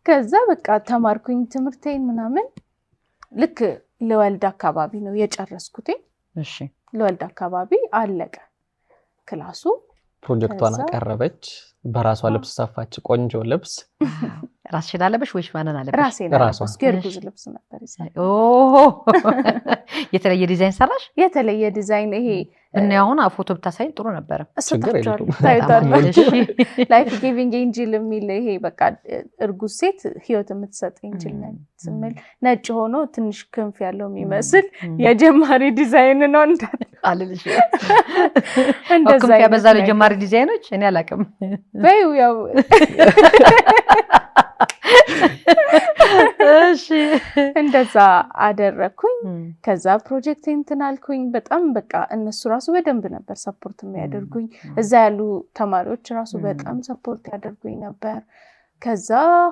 ከዛ በቃ ተማርኩኝ ትምህርቴን ምናምን። ልክ ልወልድ አካባቢ ነው የጨረስኩትኝ። ልወልድ አካባቢ አለቀ class ኡ። ፕሮጀክቷን አቀረበች። በራሷ ልብስ ሰፋች፣ ቆንጆ ልብስ። ራስሽን አለበሽ ወይስ ማንን አለበሽ? ራሴን ራሷ። አለበስኩ። የእርጉዝ ልብስ ነበር የሰራሁት። የተለየ ዲዛይን ሰራሽ? የተለየ ዲዛይን ይሄ ብናየው አሁን ፎቶ ብታሳይን ጥሩ ነበረ። ችግር እሰጣቸዋለሁ፣ የለውም። ታዩታላችሁ። እሺ። Life giving angel የሚል፣ ይሄ በቃ እርጉዝ ሴት ህይወት የምትሰጥ angel ነች የሚል፣ ነጭ ሆኖ ትንሽ ክንፍ ያለው የሚመስል የጀማሪ ዲዛይን ነው። አልልሽ እንደዛ ክንፍ አይነት ያበዛሉ ነገር። የጀማሪ ዲዛይኖች፣ እኔ አላውቅም። በይው ያው። እንደዛ አደረግኩኝ። ከዛ ፕሮጀክት እንትን አልኩኝ። በጣም በቃ እነሱ ራሱ በደንብ ነበር support የሚያደርጉኝ። እዛ ያሉ ተማሪዎች ራሱ በጣም support ያደርጉኝ ነበር። ከዛ